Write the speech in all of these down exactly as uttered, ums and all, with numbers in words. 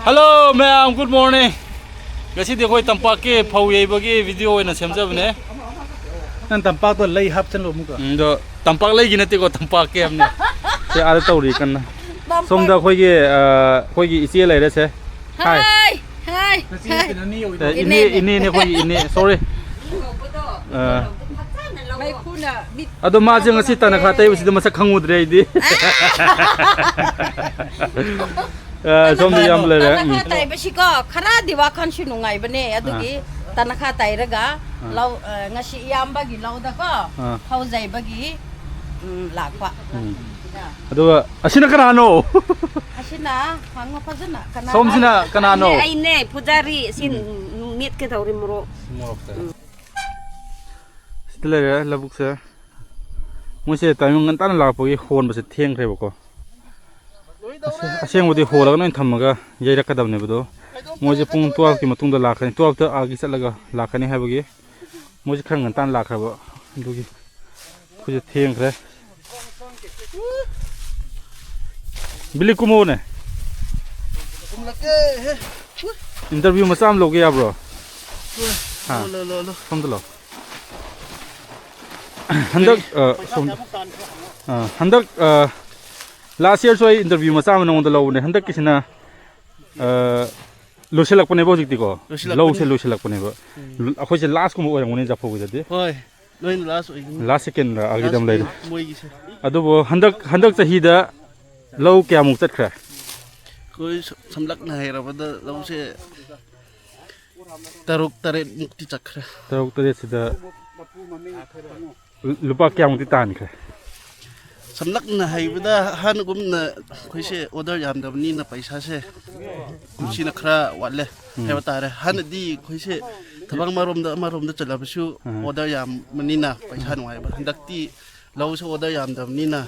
Hello ꯃꯌꯥꯝ, good morning. ꯉꯁꯤꯗꯤ ꯑꯩꯈꯣꯏ ꯇꯝꯄꯥꯛꯀꯤ ꯐꯧ ꯌꯩꯕꯒꯤ video ꯑꯣꯏꯅ ꯁꯦꯝꯖꯕꯅꯦ꯫ ꯅꯪ ꯇꯝꯄꯥꯛꯇ ꯂꯩ ꯍꯥꯞꯆꯜꯂꯣ ꯑꯃꯨꯛꯀ꯫ ꯎꯝ, ꯑꯗꯣ ꯇꯝꯄꯥꯛ ꯂꯩꯒꯤ ꯅꯠꯇꯦꯀꯣ, ꯇꯝꯄꯥꯛꯀꯤ ꯍꯥꯏꯕꯅꯦ꯫ ꯁꯦ, ꯑꯥꯗ ꯇꯧꯔꯤ ꯀꯟꯅ꯫ ꯇꯝꯄꯥꯛ ꯁꯣꯝꯗ ꯑꯩꯈꯣꯏꯒꯤ, ꯑ, ꯑꯩꯈꯣꯏꯒꯤ ꯏꯆꯦ ꯂꯩꯔꯦꯁꯦ꯫ ꯍꯥꯏ꯫ ꯍꯥꯏ, ꯍꯥꯏ, ꯅꯆꯦ ꯍꯥꯏ꯫ ꯅꯠꯇꯦ, ꯅꯅꯦ ꯑꯣꯏꯗꯣꯏꯅꯦ꯫ ꯑ, ꯏꯅꯦ, ꯏꯅꯦꯅꯦ, ꯑꯩꯈꯣꯏꯒꯤ ꯏꯅꯦ, sorry꯫ ꯑ꯫ ꯃꯩꯈꯨꯅ ꯃꯤꯠ ꯑꯗꯣ ꯃꯥꯁꯦ ꯉꯁꯤ ꯇꯅꯈꯥ ꯇꯩꯕꯁꯤꯗ ꯃꯁꯛ ꯈꯪꯉꯨꯗ꯭ꯔꯦ ꯑꯩꯗꯤ꯫ ꯑ, ꯁꯣꯝꯗ ꯏꯌꯥꯝꯕ ꯂꯩꯔꯦ꯫ ꯎꯝ꯫ ꯇꯅꯈꯥ ꯇꯩꯕꯁꯤꯀꯣ, ꯈꯔꯗꯤ ꯋꯥꯈꯜꯁꯨ ꯅꯨꯡꯉꯥꯏꯕꯅꯦ꯫ ꯑꯗꯨꯒꯤ ꯑꯥ꯫ ꯇꯅꯈꯥ ꯇꯩꯔꯒ ꯑꯥ꯫ ꯂꯧ, ꯑ, ꯉꯁꯤ ꯏꯌꯥꯝꯕꯒꯤ ꯂꯧꯗꯀꯣ, ꯑꯥ꯫ ꯐꯧ ꯌꯩꯕꯒꯤ, ꯎꯝ, ꯂꯥꯛꯄ꯫ ꯎꯝ꯫ ꯑꯗꯨꯒ ꯑꯁꯤꯅ ꯀꯅꯥꯅꯣ? ꯑꯁꯤꯅ ꯍꯪꯉꯣ ꯐꯖꯅ, ꯀꯅꯥꯅꯣ? ꯁꯣꯝꯁꯤꯅ ꯀꯅꯥꯅꯣ? ꯑꯩꯅꯦ, ꯄꯨꯖꯥꯔꯤ꯫ ꯁꯤ ꯎꯝ꯫ ꯃꯦꯠꯀꯦ ꯇꯧꯔꯤ, ꯃꯣꯔꯣꯛ꯫ ꯃꯣꯔꯣꯛꯁꯦ꯫ ꯎꯝ꯫ ꯁꯤꯗ ꯂꯩꯔꯦ ꯂꯧꯕꯨꯛꯁꯦ꯫ ꯃꯣꯏꯁꯦ timing ꯉꯟꯇꯥꯅ ꯂꯥꯛꯄꯒꯤ ꯍꯣꯟꯕꯁꯦ ꯊꯦꯡꯈ꯭ꯔꯦꯕꯀꯣ꯫ ꯑꯁꯦ-, ꯑꯁꯦꯡꯕꯗꯤ ꯍꯣꯜꯂꯒ ꯂꯣꯏ ꯊꯝꯃꯒ ꯌꯩꯔꯛꯀꯗꯕꯅꯦꯕ ꯑꯗꯣ꯫ ꯃꯣꯏꯁꯦ ꯄꯨꯡ twelve ꯀꯤ ꯃꯇꯨꯡꯗ ꯂꯥꯛꯀꯅꯤ, twelve ꯇ ꯑꯥꯒꯤ ꯆꯠꯂꯒ ꯂꯥꯛꯀꯅꯤ ꯍꯥꯏꯕꯒꯤ꯫ ꯃꯣꯏꯁꯦ ꯈꯔ ꯉꯟꯇꯥꯅ ꯂꯥꯛꯈ꯭ꯔꯕ꯫ ꯑꯗꯨꯒꯤ ꯑꯩꯈꯣꯏꯁꯦ ꯊꯦꯡꯈ꯭ꯔꯦ꯫ ꯕꯤꯂꯤ, ꯀꯨꯝꯃꯛꯑꯣꯅꯦ꯫ ꯀꯨꯝꯂꯛꯀꯦ, ꯍꯦ꯫ Interview ꯃꯆꯥ ꯑꯃ ꯂꯧꯒꯦ ꯌꯥꯕ꯭ꯔꯣ? ꯍꯣꯏ꯫ ꯍꯥ? ꯂꯧ, ꯂꯧ, ꯂꯧ, ꯂꯧ꯫ ꯁꯣꯝꯗ ꯂꯥꯛꯑꯣ꯫ ꯍꯟꯗꯛ, ꯑ, ꯁꯣꯝꯗ꯫ ꯑ, ꯍꯟꯗꯛ, ꯑ, last year ꯁꯨ ꯑꯩ interview ꯃꯆꯥ ꯑꯃ ꯅꯉꯣꯟꯗ ꯂꯧꯕꯅꯦ꯫ ꯍꯟꯗꯛꯀꯤꯁꯤꯅ, ꯑ, ꯂꯣꯏꯁꯤꯜꯂꯛꯄꯅꯦꯕ ꯍꯧꯖꯤꯛꯇꯤꯀꯣ꯫ ꯂꯣꯏꯁꯤꯜꯂꯛꯄꯅꯦ꯫ ꯂꯧꯁꯦ ꯂꯣꯏꯁꯤꯜꯂꯛꯄꯅꯦꯕ꯫ ꯎꯝ꯫ ꯑꯩꯈꯣꯏꯁꯦ last ꯀꯨꯝꯕ ꯑꯣꯏꯔꯝꯒꯅꯤ ꯖꯐꯧꯒꯤꯗꯗꯤ꯫ ꯍꯣꯏ꯫ ꯂꯣꯏꯅ last ꯑꯣꯏꯒꯅꯤ꯫ Last second ꯔ ꯑꯥꯒꯤꯗ ꯑꯃ ꯂꯩꯔꯦ꯫ Last ꯃꯣꯏꯒꯤꯁꯦ꯫ ꯑꯗꯨꯕꯨ ꯍꯟꯗꯛ, ꯍꯟꯗꯛ ꯆꯍꯤꯗ ꯂꯧ ꯀꯌꯥꯃꯨꯛ ꯆꯠꯈ꯭ꯔꯦ? ꯑꯩꯈꯣꯏ ꯁꯝ-, ꯁꯝꯂꯞꯅ ꯍꯥꯏꯔꯕꯗ ꯂꯧꯁꯦ ꯇꯔꯨꯛ ꯇꯔꯦꯠ ꯃꯨꯛꯇꯤ ꯆꯠꯈ꯭ꯔꯦ꯫ ꯇꯔꯨꯛ ꯇꯔꯦꯠꯁꯤꯗ ꯂꯨꯄꯥ ꯀꯌꯥꯃꯨꯛꯇꯤ ꯇꯥꯟꯈ꯭ꯔꯦ? ꯁꯝꯂꯞꯅ ꯍꯥꯏꯕꯗ ꯍꯥꯟꯅꯒꯨꯝꯅ ꯑꯩꯈꯣꯏꯁꯦ order ꯌꯥꯝꯗꯕꯅꯤꯅ ꯄꯩꯁꯥꯁꯦ ꯀꯨꯝꯁꯤꯅ ꯈꯔ ꯋꯥꯠꯂꯦ ꯎꯝ꯫ ꯍꯥꯏꯕ ꯇꯥꯔꯦ꯫ ꯍꯥꯟꯅꯗꯤ ꯑꯩꯈꯣꯏꯁꯦ ꯊꯕꯛ ꯑꯃꯔꯣꯝꯗ, ꯑꯃꯔꯣꯝꯗ ꯆꯠꯂꯕꯁꯨ ꯎꯝ꯫ Order ꯌꯥꯝꯕꯅꯤꯅ ꯄꯩꯁꯥ ꯎꯝ꯫ ꯅꯨꯡꯉꯥꯏꯕ꯫ ꯍꯟꯗꯛꯇꯤ ꯂꯧꯁꯨ order ꯌꯥꯝꯗꯕꯅꯤꯅ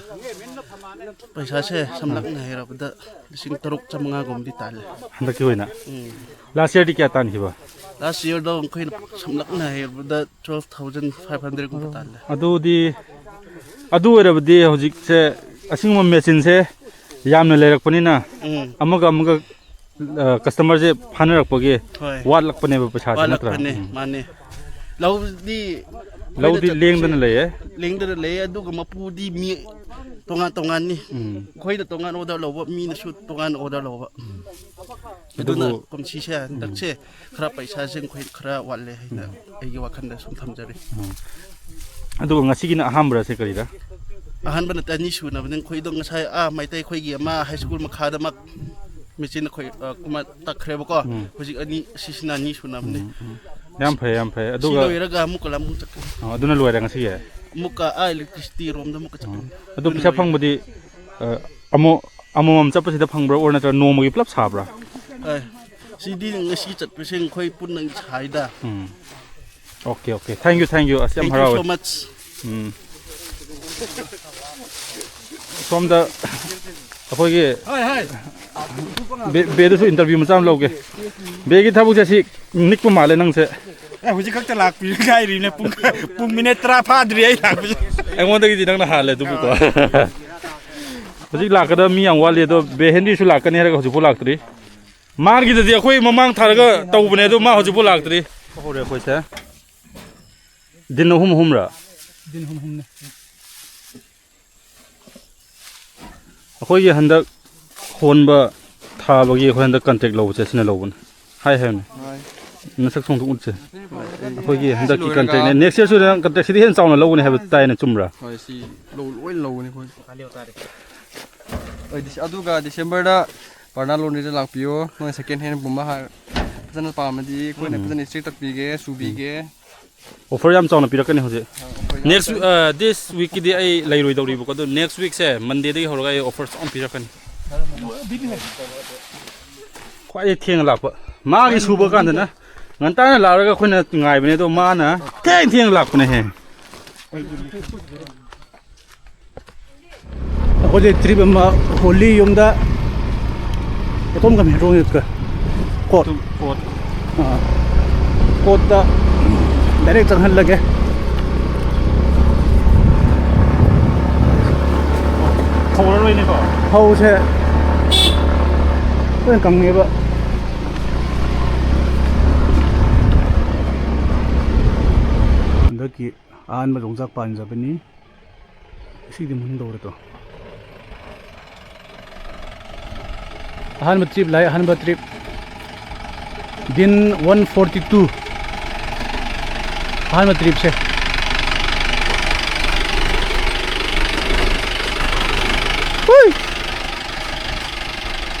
ꯄꯩꯁꯥꯁꯦ ꯁꯝꯂꯞꯅ ꯍꯥꯏꯔꯕꯗ ꯂꯤꯁꯤꯡ ꯇꯔꯨꯛ ꯆꯥꯃꯉꯥꯒꯨꯝꯕꯗꯤ ꯇꯥꯜꯂꯦ꯫ ꯍꯟꯗꯛꯀꯤ ꯑꯣꯏꯅ? ꯎꯝ꯫ Last year ꯗꯤ ꯀꯌꯥ ꯇꯥꯟꯈꯤꯕ? Last year ꯗꯣ ꯑꯩꯈꯣꯏꯅ ꯁꯝꯂꯞꯅ ꯍꯥꯏꯔꯕꯗ twelve thousand five hundred ꯒꯨꯝꯕ ꯇꯥꯜꯂꯦ꯫ ꯑꯗꯨꯗꯤ, ꯑꯗꯨ ꯑꯣꯏꯔꯕꯗꯤ ꯍꯧꯖꯤꯛꯁꯦ ꯑꯁꯤꯒꯨꯝꯕ machine ꯁꯦ ꯌꯥꯝꯅ ꯂꯩꯔꯛꯄꯅꯤꯅ ꯎꯝ꯫ ꯑꯃꯒ ꯑꯃꯒ, ꯑ, ꯀꯁꯇꯃꯔꯁꯦ ꯐꯥꯅꯔꯛꯄꯒꯤ ꯍꯣꯏ꯫ ꯋꯥꯠꯂꯛꯄꯅꯦꯕ ꯄꯩꯁꯥꯁꯦ, ꯅꯠꯇ꯭ꯔꯥ? ꯋꯥꯠꯂꯛꯄꯅꯦ, ꯎꯝ꯫ ꯃꯥꯅꯦ꯫ ꯂꯧꯗꯤ ꯂꯧꯗꯤ ꯑꯩꯈꯣꯏꯅ ꯂꯦꯡꯗꯅ ꯂꯩꯌꯦ꯫ ꯂꯦꯡꯗꯅ ꯂꯩꯌꯦ, ꯑꯗꯨꯒ ꯃꯄꯨꯗꯤ ꯃꯤ ꯇꯣꯉꯥꯟ ꯇꯣꯉꯥꯟꯅꯤ꯫ ꯎꯝ꯫ ꯑꯩꯈꯣꯏꯅ ꯇꯣꯉꯥꯟ ꯑꯣꯔꯗꯔ ꯂꯧꯕ, ꯃꯤꯅꯁꯨ ꯇꯣꯉꯥꯟ ꯑꯣꯔꯗꯔ ꯂꯧꯕ꯫ ꯑꯗꯨꯅ ꯑꯗꯨꯕꯨ ꯀꯨꯝꯁꯤꯁꯦ ꯍꯟꯗꯛꯁꯦ ꯈꯔ ꯄꯩꯁꯥꯁꯦ ꯑꯩꯈꯣꯏ ꯈꯔ ꯋꯥꯠꯂꯦ ꯍꯥꯏꯅ ꯑꯩꯒꯤ ꯋꯥꯈꯜꯗ ꯁꯨꯝ ꯊꯝꯖꯔꯤ꯫ ꯎꯝ꯫ ꯑꯗꯨꯒ ꯉꯁꯤꯒꯤꯅ ꯑꯍꯥꯟꯕꯔꯁꯦ ꯀꯔꯤꯔ? ꯑꯍꯥꯟꯕ ꯅꯠꯇꯦ, ꯑꯅꯤ ꯁꯨꯅꯕꯅꯤ꯫ ꯑꯩꯈꯣꯏꯗꯣ ꯉꯁꯥꯏ ꯑꯥ ꯃꯩꯇꯩ ꯑꯩꯈꯣꯏꯒꯤ ꯑꯃ ꯍꯥꯏ ꯁ꯭ꯀꯨꯜ ꯃꯈꯥꯗꯃꯛ ꯃꯦꯆꯤꯟ ꯑꯩꯈꯣꯏ, ꯑ, ꯀꯨꯃꯥ ꯇꯛꯈ꯭ꯔꯦꯕꯀꯣ꯫ ꯎꯝ꯫ ꯍꯧꯖꯤꯛ ꯑꯅꯤ, ꯁꯤꯁꯤꯅ ꯑꯅꯤ ꯁꯨꯅꯕꯅꯤ꯫ ꯎꯝ, ꯎꯝ꯫ ꯌꯥꯝ ꯐꯩ, ꯌꯥꯝ ꯐꯩ꯫ ꯁꯤ ꯑꯗꯨꯒ ꯂꯣꯏꯔꯒ ꯑꯃꯨꯛꯀ ꯑꯃꯨꯛ ꯆꯠꯀꯅꯤ꯫ ꯑ, ꯑꯗꯨꯅ ꯂꯣꯏꯔꯦ ꯉꯁꯤꯒꯤ? ꯑꯃꯨꯛꯀ ꯑꯥ ꯏꯂꯦꯛꯇ꯭ꯔꯤꯁꯤꯇꯤ ꯔꯣꯝꯗ ꯑꯃꯨꯛꯀ ꯆꯠꯀꯅꯤ꯫ ꯑꯗꯨ ꯑꯗꯨꯅ ꯄꯩꯁꯥ ꯂꯣꯏꯔꯦ꯫ ꯐꯪꯕꯗꯤ, ꯑ, ꯑꯃꯨꯛ, ꯑꯃꯃꯝ ꯆꯠꯄꯁꯤꯗ ꯐꯪꯕ꯭ꯔꯥ, ꯑꯣꯔ ꯅꯠꯇ꯭ꯔꯒ ꯅꯣꯡꯃꯒꯤ ꯄꯨꯂꯞ ꯁꯥꯕ꯭ꯔꯥ? ꯑꯦ, ꯁꯤꯗꯤ ꯉꯁꯤ ꯆꯠꯄꯁꯦ ꯑꯩꯈꯣꯏ ꯄꯨꯟꯅ ꯁꯥꯏꯗ꯫ Um. Okay, okay. Thank you, thank you꯫ ꯑꯁ, ꯌꯥꯝ Thank you ꯍꯔꯥꯎꯋꯦ꯫ So much꯫ ꯎꯝ꯫ ꯁꯣꯝꯗ ꯑꯩꯈꯣꯏꯒꯤ ꯍꯣꯏ, ꯍꯣꯏ꯫ ꯕꯦ-, ꯕꯦꯗꯨꯁꯨ ꯏꯟꯇꯔꯚ꯭ꯌꯨ ꯃꯆꯥ ꯑꯃ ꯂꯧꯒꯦ꯫ ꯕꯦꯒꯤ ꯊꯕꯛꯁꯦ ꯁꯤ ꯅꯤꯛꯄ ꯃꯥꯜꯂꯦ ꯅꯪꯁꯦ꯫ ꯑꯦ, ꯍꯧꯖꯤꯛ ꯈꯛꯇ ꯂꯥꯛꯄꯤꯔ ꯉꯥꯏꯔꯤꯅꯦ꯫ ꯄꯨꯡ, ꯄꯨꯡ ꯃꯤꯅꯤꯠ ꯇꯔꯥ ꯐꯥꯗ꯭ꯔꯤ ꯑꯩ ꯂꯥꯛꯄꯁꯦ꯫ ꯑꯩꯉꯣꯟꯗꯒꯤꯗꯤ ꯅꯪꯅ ꯍꯥꯜꯂꯦ ꯑꯗꯨꯕꯨꯀꯣ꯫ ꯍꯧꯖꯤꯛ ꯂꯥꯛꯀꯗꯕ ꯃꯤ ꯌꯥꯝ ꯋꯥꯠꯂꯤ, ꯑꯗꯣ ꯕꯦ ꯍꯦꯟꯔꯤꯁꯨ ꯂꯥꯛꯀꯅꯤ ꯍꯥꯏꯔꯒ ꯍꯧꯖꯤꯛꯐꯥꯎ ꯂꯥꯛꯇ꯭ꯔꯤ꯫ ꯃꯥꯒꯤꯗꯗꯤ ꯑꯩꯈꯣꯏ ꯃꯃꯥꯡ ꯊꯥꯔꯒ ꯇꯧꯕꯅꯦ, ꯑꯗꯣ ꯃꯥ ꯍꯧꯖꯤꯛꯐꯥꯎ ꯂꯥꯛꯇ꯭ꯔꯤ꯫ ꯍꯧꯔꯦ ꯑꯩꯈꯣꯏꯁꯦ꯫ ꯗꯤꯟ ꯑꯍꯨꯝ ꯑꯍꯨꯝꯔ? ꯗꯤꯟ ꯑꯍꯨꯝ ꯑꯍꯨꯝꯅꯦ꯫ ꯑꯩꯈꯣꯏꯒꯤ ꯍꯟꯗꯛ ꯍꯣꯟꯕ ꯊꯥꯕꯒꯤ ꯑꯩꯈꯣꯏ ꯍꯟꯗꯛ ꯀꯟꯇ꯭ꯔꯦꯛ ꯂꯧꯕꯁꯦ ꯁꯤꯅ ꯂꯧꯕꯅꯦ꯫ ꯍꯥꯏ ꯍꯥꯏꯕꯅꯦ꯫ ꯍꯣꯏ꯫ ꯅꯁꯛ ꯁꯣꯡꯗꯣꯛ ꯎꯠꯁꯦ꯫ ꯍꯣꯏ, ꯑꯩ ꯑꯩꯈꯣꯏꯒꯤ ꯁꯤ ꯍꯟꯗꯛꯀꯤ ꯂꯣꯏꯔꯒ ꯀꯟꯇ꯭ꯔꯦꯛꯅꯦ꯫ ꯅꯦꯛꯁ ꯌꯔꯁꯨ ꯅꯪ ꯀꯟꯇ꯭ꯔꯦꯛꯁꯤꯗꯤ ꯍꯦꯟꯅ ꯆꯥꯎꯅ ꯂꯧꯒꯅꯤ ꯍꯥꯏꯕ ꯇꯥꯏꯅꯦ, ꯆꯨꯝꯕ꯭ꯔꯥ? ꯍꯣꯏ, ꯁꯤ ꯂꯧ-, ꯂꯣꯏ ꯂꯧꯒꯅꯤ ꯑꯩꯈꯣꯏ꯫ ꯍꯣꯏ, ꯗꯤꯁ-, ꯑꯗꯨꯒ ꯗꯤꯁꯦꯝꯕꯔꯗ ꯄꯥꯔꯅꯥ ꯂꯣꯟꯗ꯭ꯔꯤꯗ ꯂꯥꯛꯄꯤꯌꯣ꯫ ꯅꯣꯏ ꯁꯦꯀꯦꯟ ꯍꯦꯟꯒꯨꯝꯕ ꯍꯥꯏ-, ꯐꯖꯅ ꯄꯥꯝꯃꯗꯤ ꯑꯩꯈꯣꯏꯅ ꯎꯝ꯫ ꯐꯖꯅ ꯏꯁꯇ꯭ꯔꯤ ꯇꯛꯄꯤꯒꯦ, ꯁꯨꯕꯤꯒꯦ꯫ ꯑꯣꯐꯔ ꯌꯥꯝ ꯆꯥꯎꯅ ꯄꯤꯔꯛꯀꯅꯤ ꯍꯧꯖꯤꯛ꯫ ꯑ, ꯑꯣꯐꯔ ꯌꯥꯝ ꯅꯦꯛꯁ ꯋꯤꯛ, ꯆꯥꯎꯅ꯫ ꯑ, ꯗꯤꯁ ꯋꯤꯛꯀꯤꯗꯤ ꯑꯩ ꯂꯩꯔꯣꯏꯗꯧꯔꯤꯕꯀꯣ, ꯑꯗꯣ ꯅꯦꯛꯁ ꯋꯤꯛꯁꯦ ꯃꯟꯗꯦꯗꯒꯤ ꯍꯧꯔꯒ ꯑꯩ ꯑꯣꯐꯔ ꯆꯥꯎꯅ ꯄꯤꯔꯛꯀꯅꯤ꯫ ꯈ꯭ꯋꯥꯏꯗꯒꯤ ꯊꯦꯡꯅ ꯂꯥꯛꯄ꯫ ꯃꯥꯒꯤ ꯁꯨꯕ ꯀꯥꯟꯗꯅ ꯉꯟꯇꯥꯅ ꯂꯥꯛꯑꯒ ꯑꯩꯈꯣꯏꯅ ꯉꯥꯏꯕꯅꯦ, ꯑꯗꯣ ꯃꯥꯅ ꯊꯦꯡ ꯊꯦꯡꯅ ꯂꯥꯛꯄꯅꯦꯍꯦ꯫ ꯑꯩꯈꯣꯏꯗꯤ ꯇ꯭ꯔꯤꯞ ꯑꯃ ꯍꯣꯂꯤ ꯌꯨꯝꯗ ꯏꯇꯣꯝ ꯀꯝ ꯍꯦꯔꯣ ꯀꯣꯠ꯫ ꯀꯣꯠ꯫ ꯑꯥ꯫ ꯀꯣꯠꯇ ꯗꯥꯏꯔꯦꯛ ꯆꯪꯍꯜꯂꯒꯦ꯫ ꯍꯧꯔꯔꯣꯏꯅꯦꯀꯣ꯫ ꯐꯧꯁꯦ ꯂꯣꯏ ꯀꯪꯉꯦꯕ꯫ ꯍꯟꯗꯛꯀꯤ ꯑꯍꯥꯟꯕ ꯌꯣꯡꯆꯥꯛ ꯄꯥꯟꯖꯕꯅꯤ꯫ ꯁꯤꯗꯤ ꯃꯨꯟꯗꯧꯔꯦ ꯇꯣ꯫ ꯑꯍꯥꯟꯕ ꯇ꯭ꯔꯤꯞ ꯂꯥꯛꯑꯦ, ꯑꯍꯥꯟꯕ ꯇ꯭ꯔꯤꯞ꯫ ꯗꯤꯟ ꯋꯥꯟ ꯐꯣꯔꯇꯤ ꯇꯨ꯫ ꯑꯍꯥꯟꯕ ꯇ꯭ꯔꯤꯞꯁꯦ꯫ ꯍꯨꯏ!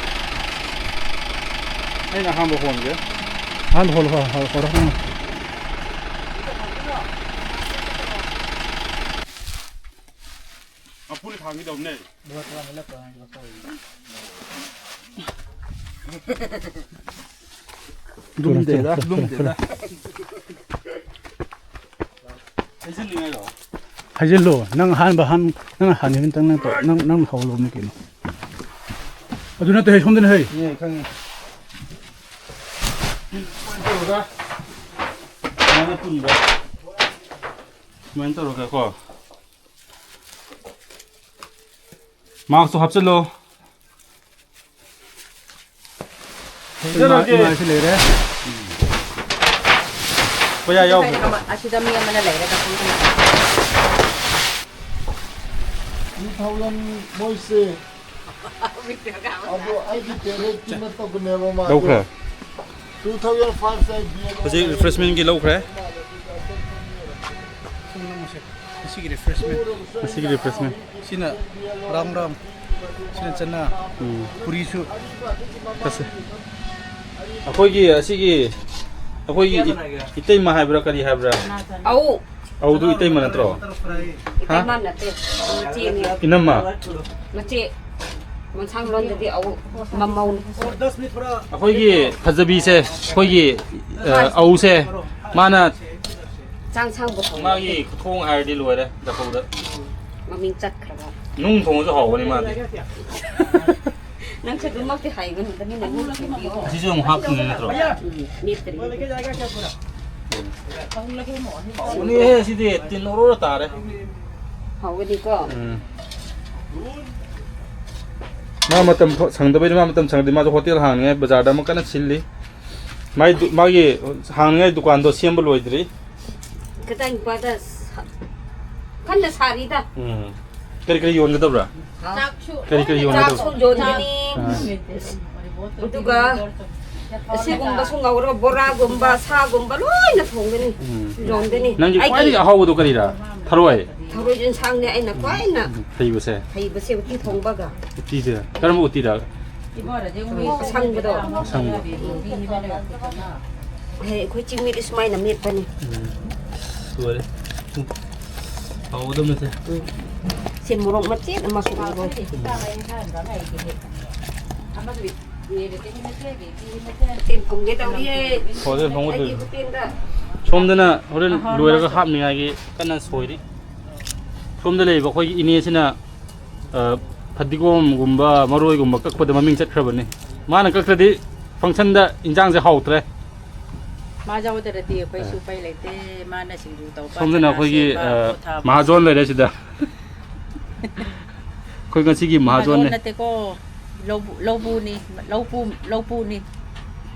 ꯑꯩꯅ ꯑꯍꯥꯟꯕ ꯍꯣꯟꯒꯦ꯫ ꯑꯍꯥꯟꯕ ꯍꯣꯜꯂꯣ, ꯍꯣꯜꯂꯣ, ꯍꯣꯜꯂꯣ, ꯍꯣꯜꯂꯣ꯫ ꯃꯄꯨꯅ ꯊꯥꯡꯈꯤꯗꯧꯕꯅꯦ꯫ ꯂꯨꯝꯗꯦꯗ, ꯂꯨꯝꯗꯦꯗ꯫ ꯍꯩꯖꯤꯜꯂꯤꯉꯩꯗꯣ꯫ ꯍꯩꯖꯤꯜꯂꯣ꯫ ꯅꯪ ꯑꯍꯥꯟꯕ ꯍꯥꯟ-, ꯅꯪ ꯍꯥꯟꯅ ꯅꯪ ꯇꯧ-, ꯅꯪ, ꯅꯪ ꯍꯧꯔꯕꯅꯤ ꯀꯩꯅꯣ꯫ ꯑꯗꯨ ꯅꯠꯇꯦ, ꯁꯣꯝꯗꯅꯦ, ꯍꯩ꯫ ꯈꯪꯉꯦ, ꯈꯪꯉꯦ꯫ ꯁꯨꯃꯥꯏꯅ ꯇꯧꯔꯒ, ꯁꯨꯃꯥꯏꯅ ꯄꯨꯟꯕ꯫ ꯁꯨꯃꯥꯏꯅ ꯇꯧꯔꯒꯀꯣ꯫ ꯃꯥꯛꯁꯇꯣ ꯍꯥꯞꯆꯤꯜꯂꯣ꯫ ꯏꯃꯥ, ꯏꯃꯥꯁꯤ ꯂꯩꯔꯦ꯫ ꯄꯩꯌꯥ ꯌꯥꯎꯈ꯭ꯔꯦ꯫ ꯑꯁꯤꯗ ꯃꯤ ꯑꯃꯅ ꯂꯩꯔꯦ, ꯀꯛꯆꯤꯡꯗ꯫ Two thousand ꯃꯣꯏꯁꯦ꯫ ꯑꯗꯣ ꯑꯩꯒꯤ ꯄꯦꯔꯦꯠꯀꯤ ꯅꯠꯇꯕꯅꯦꯕ ꯃꯥꯗꯣ꯫ ꯂꯧꯈ꯭ꯔꯦ꯫ Two thousand five ꯁꯦ ꯑꯩ ꯕꯤ ꯑꯦ ꯍꯧꯖꯤꯛ ꯔꯤꯐ꯭ꯔꯦꯁꯃꯦꯟꯒꯤ ꯂꯧꯈ꯭ꯔꯦ꯫ ꯉꯁꯤꯒꯤ ꯔꯤꯐ꯭ꯔꯦꯁꯃꯦꯟ꯫ ꯉꯁꯤꯒꯤ ꯔꯤꯐ꯭ꯔꯦꯁꯃꯦꯟ꯫ ꯁꯤꯅ ꯔꯥꯝ ꯔꯥꯝ꯫ ꯁꯤꯅ ꯆꯅꯥ꯫ ꯎꯝ꯫ ꯄꯨꯔꯤꯁꯨ꯫ ꯆꯠꯁꯦ꯫ ꯑꯩꯈꯣꯏꯒꯤ ꯑꯁꯤꯒꯤ ꯑꯩꯈꯣꯏꯒꯤ ꯏ-, ꯏꯇꯩꯃ ꯍꯥꯏꯕ꯭ꯔꯥ ꯀꯔꯤ ꯍꯥꯏꯕ꯭ꯔꯥ? ꯑꯧ꯫ ꯑꯧꯗꯨ ꯏꯇꯩꯃ ꯅꯠꯇ꯭ꯔꯣ? ꯍꯥ? ꯏꯇꯩꯃ ꯅꯠꯇꯦ꯫ ꯃꯆꯦꯅꯤ꯫ ꯏꯅꯝꯃ? ꯃꯆꯦ꯫ ꯃꯣꯟꯁꯥꯡ ꯂꯣꯟꯗꯗꯤ ꯑꯧ ꯃꯃꯧꯅꯤ꯫ ꯑꯩꯈꯣꯏꯒꯤ ꯐꯖꯕꯤꯁꯦ, ꯑꯩꯈꯣꯏꯒꯤ, ꯑ, ꯑꯧꯁꯦ, ꯃꯥꯅ ꯆꯥꯛ ꯁꯥꯡꯕ ꯊꯣꯡꯕ꯫ ꯃꯥꯒꯤ ꯈꯨꯊꯣꯡ ꯍꯥꯏꯔꯗꯤ ꯂꯣꯏꯔꯦ, ꯖꯄꯧꯗ꯫ ꯃꯃꯤꯡ ꯆꯠꯈ꯭ꯔꯕ꯫ ꯅꯨꯡ ꯊꯣꯡꯕꯁꯨ ꯍꯥꯎꯕꯅꯤ ꯃꯥꯗꯤ꯫ ꯅꯪꯁꯨ ꯑꯗꯨꯃꯛꯇꯤ ꯍꯥꯏꯒꯅꯨꯗ, ꯃꯤꯅ ꯅꯨꯡ ꯊꯣꯡꯕꯤꯌꯣ꯫ ꯑꯁꯤꯁꯨ ꯑꯃꯨꯛ ꯍꯥꯞꯇꯣꯏꯅꯤ ꯅꯠꯇ꯭ꯔꯣ? ꯎꯝ, ꯃꯦꯠꯇ꯭ꯔꯤ꯫ ꯍꯥꯎꯕꯅꯤꯍꯦ, ꯁꯤꯗꯤ ꯇꯤꯟ ꯑꯣꯔꯣꯔꯣ ꯇꯥꯔꯦ꯫ ꯍꯥꯎꯒꯅꯤꯀꯣ? ꯎꯝ꯫ ꯃꯥ ꯃꯇꯝ ꯐ-, ꯁꯪꯗꯕꯩꯅꯤ꯫ ꯃꯥ ꯃꯇꯝ ꯁꯪꯗꯦ꯫ ꯃꯥꯁꯨ ꯍꯣꯇꯦꯜ ꯍꯥꯡꯅꯤꯡꯉꯥꯏ ꯕꯖꯥꯔꯗ ꯑꯃ ꯀꯟꯅ ꯁꯤꯜꯂꯤ꯫ ꯃꯥꯏ ꯗꯨ-, ꯃꯥꯒꯤ ꯍꯥꯡꯅꯤꯡꯉꯥꯏ ꯗꯨꯀꯥꯟꯗꯣ ꯁꯦꯝꯕ ꯂꯣꯏꯗ꯭ꯔꯤ꯫ ꯀꯗꯥꯏ ꯅꯨꯄꯥꯗ ꯁ-, ꯀꯟꯅ ꯁꯥꯔꯤꯗ꯫ ꯎꯝ꯫ ꯀꯔꯤ ꯀꯔꯤ ꯌꯣꯟꯒꯗꯕ꯭ꯔꯥ? ꯆꯥꯛꯁꯨ ꯀꯔꯤ ꯀꯔꯤ ꯌꯣꯟꯒꯗꯕ? ꯆꯥꯛꯁꯨ ꯌꯣꯟꯒꯅꯤ꯫ ꯑꯥ꯫ ꯑꯗꯨꯒ ꯑꯁꯤꯒꯨꯝꯕꯁꯨ ꯉꯧꯔꯒ ꯕꯣꯔꯥꯒꯨꯝꯕ, ꯁꯥꯒꯨꯝꯕ ꯂꯣꯏꯅ ꯊꯣꯡꯒꯅꯤ꯫ ꯎꯝ꯫ ꯌꯣꯟꯒꯅꯤ꯫ ꯅꯪꯒꯤ ꯑꯩꯒꯤ ꯈ꯭ꯋꯥꯏꯗꯒꯤ ꯑꯍꯥꯎꯕꯗꯣ ꯀꯔꯤꯔꯥ? ꯊꯔꯣꯏ? ꯊꯔꯣꯏ ꯌꯦꯟꯁꯥꯡꯅꯦ ꯑꯩꯅ ꯈ꯭ꯋꯥꯏꯅ ꯍꯩꯕꯁꯦ? ꯍꯩꯕꯁꯦ ꯎꯇꯤ ꯊꯣꯡꯕꯒ꯫ ꯎꯇꯤꯁꯦ? ꯀꯔꯝꯕ ꯎꯇꯤꯔꯥ? ꯑꯁꯪꯕꯗꯣ꯫ ꯑꯁꯪꯕ꯫ ꯍꯦ, ꯑꯩꯈꯣꯏ ꯆꯤꯡꯃꯤꯗꯤ ꯁꯨꯃꯥꯏꯅ ꯃꯦꯠꯄꯅꯤ꯫ ꯎꯝ꯫ ꯂꯣꯏꯔꯦ꯫ ꯍꯥꯎꯒꯗꯕꯅꯦ ꯁꯦ꯫ ꯎꯝ꯫ ꯁꯤ ꯃꯣꯔꯣꯛ ꯃꯆꯦꯠ ꯑꯃꯁꯨ ꯎꯔꯣ꯫ ꯃꯇꯦꯝ ꯄꯨꯝꯒꯦ ꯇꯧꯔꯤꯌꯦ꯫ ꯍꯣꯔꯦꯟ ꯊꯣꯡꯒꯗꯣꯏꯅꯤ꯫ ꯑꯩꯒꯤ ꯍꯣꯇꯦꯜꯗ꯫ ꯁꯣꯝꯗꯅ ꯍꯣꯔꯦꯟ ꯂꯣꯏꯔꯒ ꯍꯥꯞꯅꯤꯡꯉꯥꯏꯒꯤ ꯀꯟꯅ ꯁꯣꯏꯔꯤ꯫ ꯁꯣꯝꯗ ꯂꯩꯔꯤꯕ ꯑꯩꯈꯣꯏꯒꯤ ꯏꯅꯦꯁꯤꯅ, ꯑ, ꯐꯗꯤꯒꯣꯝꯒꯨꯝꯕ ꯃꯔꯣꯏꯒꯨꯝꯕ ꯀꯛꯄꯗ ꯃꯃꯤꯡ ꯆꯠꯈ꯭ꯔꯕꯅꯤ꯫ ꯃꯥꯅ ꯀꯛꯇ꯭ꯔꯗꯤ ꯐꯪꯁꯟꯗ ꯏꯟꯖꯥꯡꯁꯦ ꯍꯥꯎꯇ꯭ꯔꯦ꯫ ꯃꯥ ꯌꯥꯎꯗ꯭ꯔꯗꯤ ꯑꯩꯈꯣꯏꯁꯨ ꯑ꯫ ꯎꯄꯥꯏ ꯂꯩꯇꯦ꯫ ꯃꯥꯅ ꯁꯤꯡꯖꯨ ꯇꯧꯕ, ꯁꯣꯝꯗꯅ ꯆꯅꯥ ꯑꯩꯈꯣꯏꯒꯤ, ꯁꯦꯝꯕ, ꯑ, ꯄꯣꯊꯥꯕ꯫ ꯃꯍꯥꯖꯣꯟ ꯂꯩꯔꯦ ꯁꯤꯗ꯫ ꯑꯩꯈꯣꯏ ꯉꯁꯤꯒꯤ ꯃꯍꯥꯖꯣꯟꯅꯦ꯫ ꯃꯍꯥꯖꯣꯟ ꯅꯠꯇꯦꯀꯣ꯫ ꯂꯧꯕꯨ-, ꯂꯧꯕꯨꯅꯤ꯫ ꯂꯧꯄꯨ-, ꯂꯧꯄꯨꯅꯤ꯫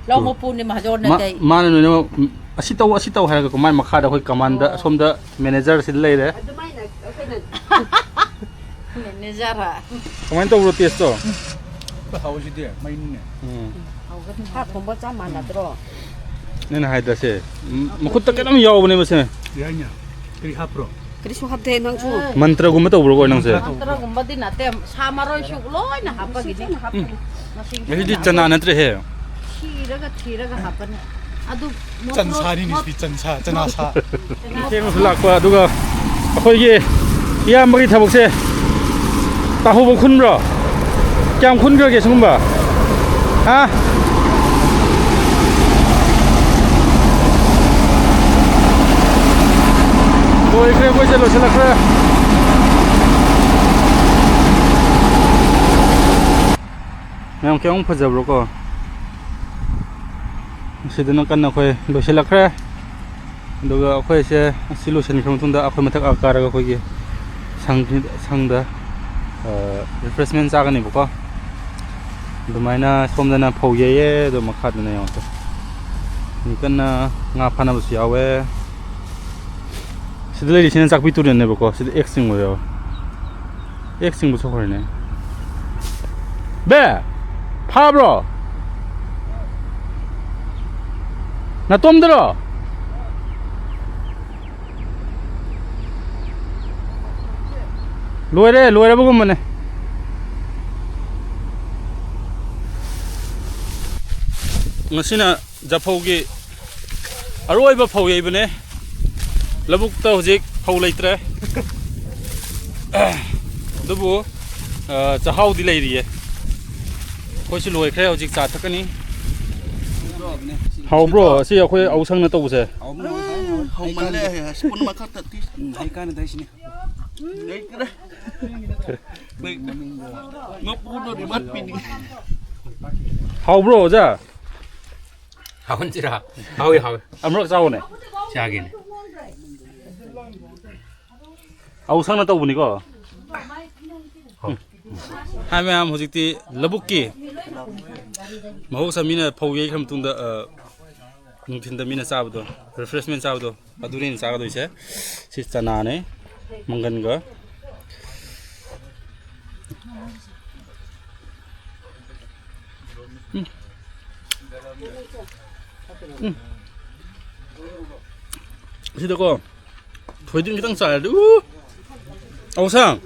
ꯂꯧ ꯇꯨ꯫ ꯃꯄꯨꯅꯤ, ꯃꯍꯥꯖꯣꯟ ꯃꯥ-, ꯅꯠꯇꯦ꯫ ꯃꯥꯅ ꯂꯣꯏꯅꯃꯛ, ꯎꯝ, ꯑꯁꯤ ꯇꯧ, ꯑꯁꯤ ꯇꯧ ꯍꯥꯏꯔꯒꯀꯣ, ꯃꯥꯏ ꯃꯈꯥꯗ ꯑꯩꯈꯣꯏ ꯀꯃꯥꯟꯗ ꯑꯣ꯫ ꯑꯁꯣꯝꯗ ꯃꯦꯅꯦꯖꯔ ꯁꯤꯗ ꯂꯩꯔꯦ꯫ ꯑꯗꯨꯃꯥꯏꯅ ꯑꯩꯈꯣꯏꯅ ꯃꯦꯅꯦꯖꯔ꯫ ꯀꯃꯥꯏꯅ ꯇꯧꯕ꯭ꯔꯣ ꯇꯦꯁꯇꯣ? ꯍꯥꯎꯋꯤꯁꯤꯗꯤ, ꯃꯩꯅꯤꯅꯦ꯫ ꯎꯝ꯫ ꯁꯥ ꯊꯣꯡꯕ ꯆꯞ ꯃꯥꯟꯅꯗ꯭ꯔꯣ? ꯅꯪꯅ ꯍꯥꯏꯗ꯭ꯔꯁꯦ꯫ ꯎꯝ, ꯃꯈꯨꯠꯇ ꯀꯩꯅꯣꯝ ꯌꯥꯎꯕꯅꯦ ꯃꯁꯦ꯫ ꯌꯥꯏꯅꯦ꯫ ꯀꯔꯤ ꯍꯥꯞꯄ꯭ꯔꯣ? ꯀꯔꯤꯁꯨ ꯍꯥꯞꯇꯦ, ꯅꯪꯁꯨ꯫ ꯃꯟꯇ꯭ꯔꯒꯨꯝꯕ ꯇꯧꯕ꯭ꯔꯣꯀꯣ ꯅꯪꯁꯦ? ꯃꯟꯇ꯭ꯔꯒꯨꯝꯕꯗꯤ ꯅꯠꯇꯦ, ꯁꯥ ꯃꯔꯣꯏꯁꯨ ꯂꯣꯏꯅ ꯍꯥꯞꯄꯒꯤꯅꯤ꯫ ꯎꯝ꯫ ꯃꯁꯤꯡꯁꯨ ꯑꯁꯤꯗꯤ ꯂꯣꯏꯅ ꯆꯅꯥ ꯍꯥꯞꯄꯒꯤ꯫ ꯅꯠꯇ꯭ꯔꯦꯍꯦ꯫ ꯊꯤꯔꯒ, ꯊꯤꯔꯒ ꯍꯥꯞꯄꯅꯤ꯫ ꯑꯗꯨ ꯆꯟꯁꯥꯅꯤꯅꯦ ꯃꯣꯠ-, ꯁꯤꯗꯤ, ꯆꯟꯁꯥ, ꯆꯅꯥ ꯁꯥ꯫ ꯊꯦꯡꯅꯁꯨ ꯂꯥꯛꯄ, ꯑꯗꯨꯒ ꯑꯩꯈꯣꯏꯒꯤ ꯏꯌꯥꯝꯕꯒꯤ ꯊꯕꯛꯁꯦ ꯇꯥꯍꯧꯕ ꯈꯨꯟꯕ꯭ꯔꯣ? ꯀꯌꯥꯝ ꯈꯨꯟꯈ꯭ꯔꯒꯦ ꯁꯤꯒꯨꯝꯕ? ꯍꯥ? ꯂꯣꯏꯈ꯭ꯔꯦ, ꯑꯩꯈꯣꯏꯁꯦ ꯂꯣꯏꯁꯤꯜꯂꯛꯈ꯭ꯔꯦ꯫ ꯃꯌꯥꯝ ꯀꯌꯥꯃꯨꯛ ꯐꯖꯕ꯭ꯔꯣꯀꯣ? ꯁꯤꯗꯅ ꯀꯟꯅ ꯑꯩꯈꯣꯏ ꯂꯣꯏꯁꯤꯜꯂꯛꯈ꯭ꯔꯦ꯫ ꯑꯗꯨꯒ ꯑꯩꯈꯣꯏꯁꯦ ꯑꯁꯤ ꯂꯣꯏꯁꯤꯟꯈ꯭ꯔ ꯃꯇꯨꯡꯗ ꯑꯩꯈꯣꯏ ꯃꯊꯛ ꯑꯥ ꯀꯥꯔꯒ ꯑꯩꯈꯣꯏꯒꯤ ꯁꯪ-, ꯁꯪꯗ, ꯑ, ꯔꯤꯐ꯭ꯔꯦꯁꯃꯦꯟ ꯆꯥꯒꯅꯦꯕꯀꯣ꯫ ꯑꯗꯨꯃꯥꯏꯅ ꯁꯣꯝꯗꯅ ꯐꯧ ꯌꯩꯌꯦ, ꯑꯗꯣ ꯃꯈꯥꯗꯅ ꯌꯦꯡꯉꯣ꯫ ꯃꯤ ꯀꯟꯅ ꯉꯥ ꯐꯥꯅꯕꯁꯨ ꯌꯥꯎꯋꯦ꯫ ꯁꯤꯗ ꯂꯩꯔꯤꯁꯤꯅ ꯆꯥꯛꯄꯤ ꯇꯨꯔꯦꯜꯅꯦꯕꯀꯣ꯫ ꯁꯤꯗ ꯑꯦꯛꯁ ꯆꯤꯡꯕ ꯌꯥꯎꯋꯦ꯫ ꯑꯦꯛꯁ ꯆꯤꯡꯕ ꯊꯣꯛꯈ꯭ꯔꯦꯅꯦ꯫ ꯕꯦ! ꯐꯥꯕ꯭ꯔꯣ? ꯅꯇꯣꯝꯗꯔꯣ? ꯂꯣꯏꯔꯦ, ꯂꯣꯏꯔꯕꯒꯨꯝꯕꯅꯦ꯫ ꯉꯁꯤꯅ ꯖꯐꯧꯒꯤ ꯑꯔꯣꯏꯕ ꯐꯧ ꯌꯩꯕꯅꯦ꯫ ꯂꯧꯕꯨꯛꯇ ꯍꯧꯖꯤꯛ ꯐꯧ ꯂꯩꯇ꯭ꯔꯦ꯫ ꯑꯗꯨꯕꯨ, ꯑ, ꯆꯥꯛꯍꯥꯎꯗꯤ ꯂꯩꯔꯤꯌꯦ꯫ ꯑꯩꯈꯣꯏꯁꯨ ꯂꯣꯏꯈ꯭ꯔꯦ, ꯍꯧꯖꯤꯛ ꯆꯥ ꯊꯛꯀꯅꯤ꯫ ꯍꯥꯎꯕ꯭ꯔꯣ? ꯑꯁꯤ ꯑꯩꯈꯣꯏ ꯑꯧꯁꯪꯅ ꯇꯧꯕꯁꯦ꯫ ꯍꯥꯎꯃꯜꯂꯦ, ꯁ꯭ꯄꯨꯟ ꯑꯃꯈꯛꯇ ꯇꯤ-, ꯎꯝ, ꯍꯩ ꯀꯥꯟꯅꯗꯦ ꯁꯤꯅꯤ꯫ ꯂꯩꯇ꯭ꯔꯦ꯫ ꯃꯄꯨꯗꯣ ꯔꯤꯋꯥꯔꯗ ꯄꯤꯅꯤꯡꯉꯦ꯫ ꯍꯥꯎꯕ꯭ꯔꯣ, ꯑꯣꯖꯥ? ꯍꯥꯎꯍꯟꯁꯤꯔꯥ? ꯍꯥꯎꯋꯤ, ꯍꯥꯎꯋꯤ꯫ ꯑꯃꯨꯔꯛ ꯆꯥꯎꯅꯦ꯫ ꯆꯥꯒꯦꯅꯦ꯫ ꯑꯧꯁꯪꯅ ꯇꯧꯕꯅꯤꯀꯣ꯫ ꯍꯥꯏ ꯃꯌꯥꯝ, ꯍꯧꯖꯤꯛꯇꯤ ꯂꯧꯕꯨꯛꯀꯤ ꯃꯍꯧꯁꯥ ꯃꯤꯅ ꯐꯧ ꯌꯩꯈ꯭ꯔ ꯃꯇꯨꯡꯗ, ꯑ, ꯅꯨꯡꯊꯤꯟꯗ ꯃꯤꯅ ꯆꯥꯕꯗꯣ, ꯔꯤꯐ꯭ꯔꯦꯁꯃꯦꯟ ꯆꯥꯕꯗꯣ, ꯑꯗꯨꯅꯦ ꯑꯩꯅ ꯆꯥꯒꯗꯣꯏꯁꯦ꯫ ꯁꯤ ꯆꯅꯥꯅꯦ, ꯃꯪꯒꯟꯒ꯫ ꯎꯝ꯫ ꯎꯝ꯫ ꯁꯤꯗꯀꯣ, ꯊꯣꯏꯗꯤꯡ ꯈꯤꯇꯪ ꯆꯥꯏꯔꯗꯤ, ꯎ! ꯑꯧꯁꯪ!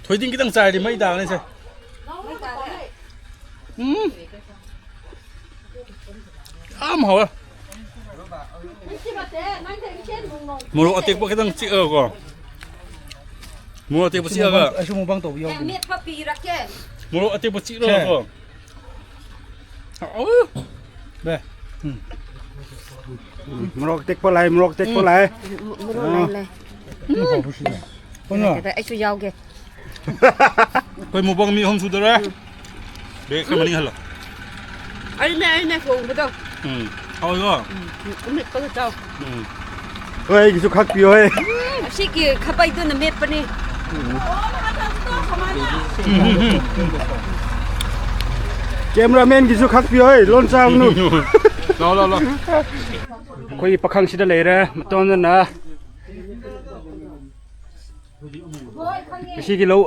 ꯊꯣꯏꯗꯤꯡ ꯈꯤꯇꯪ ꯆꯥꯏꯔꯗꯤ ꯃꯩ ꯇꯥꯒꯅꯤ ꯁꯦ꯫ ꯎꯝ! ꯌꯥꯝ ꯍꯥꯎꯋꯦ꯫ ꯃꯣꯔꯣꯛ ꯑꯇꯦꯛꯄ ꯈꯤꯇꯪ ꯆꯤꯛꯑꯒꯀꯣ꯫ ꯃꯣꯔꯣꯛ ꯑꯇꯦꯛꯄ ꯆꯤꯛꯑꯒ꯫ ꯑꯩꯁꯨ ꯃꯨꯛꯕꯥꯡ ꯇꯧꯕ ꯌꯥꯎꯗꯣꯏꯅꯦ꯫ ꯃꯦꯠꯄ ꯄꯤꯔꯛꯀꯦ꯫ ꯃꯣꯔꯣꯛ ꯑꯇꯦꯛꯄ ꯆꯤꯛꯑꯒꯀꯣ꯫ ꯁꯦ꯫ ꯍꯥꯎ꯫ ꯕꯦ꯫ ꯎꯝ꯫ ꯎꯝ, ꯃꯣꯔꯣꯛ ꯑꯇꯦꯛꯄ ꯂꯥꯛꯑꯦ, ꯃꯣꯔꯣꯛ ꯑꯇꯦꯛꯄ ꯎꯝ꯫ ꯂꯥꯛꯑꯦ꯫ ꯃꯣꯔꯣꯛ ꯑꯥ꯫ ꯂꯩ, ꯂꯩ꯫ ꯎꯝ, ꯍꯥꯎꯕꯁꯤ ꯂꯩ꯫ ꯀꯩꯅꯣ? ꯀꯩꯗ ꯑꯩꯁꯨ ꯌꯥꯎꯒꯦ꯫ ꯑꯩꯈꯣꯏ ꯃꯨꯛꯕꯥꯡ ꯃꯤ ꯑꯍꯨꯝ ꯁꯨꯗꯣꯔꯦ꯫ ꯎꯝ꯫ ꯕꯦꯒ ꯈꯔ ꯃꯅꯤꯡ ꯍꯜꯂꯣ꯫ ꯑꯩꯅꯦ, ꯑꯩꯅꯦ ꯊꯣꯡꯕꯗꯣ꯫ ꯎꯝ꯫ ꯍꯥꯎꯋꯤꯀꯣ? ꯎꯝ, ꯑꯃꯦꯠꯄꯒ ꯆꯥꯎ꯫ ꯎꯝ꯫ ꯍꯣꯏ, ꯑꯩꯒꯤꯁꯨ ꯈꯥꯛꯄꯤꯌꯣ, ꯍꯦ꯫ ꯎꯝ, ꯑꯁꯤꯒꯤ ꯈꯥꯕꯩꯗꯨꯅ ꯃꯦꯠꯄꯅꯤ꯫ ꯎꯝ, ꯎꯝ, ꯎꯝ, ꯎꯝ꯫ ꯀꯦꯃꯦꯔꯥꯃꯦꯟꯒꯤꯁꯨ ꯈꯥꯛꯄꯤꯌꯣ, ꯍꯦ, ꯂꯣꯟ ꯆꯥꯒꯅꯨ꯫ ꯂꯥꯎ, ꯂꯥꯎ, ꯂꯥꯎ꯫ ꯑꯩꯈꯣꯏꯒꯤ ꯄꯥꯈꯪꯁꯤꯗ ꯂꯩꯔꯦ, ꯃꯇꯣꯟꯗꯅ꯫ ꯉꯁꯤꯒꯤ ꯂꯧ,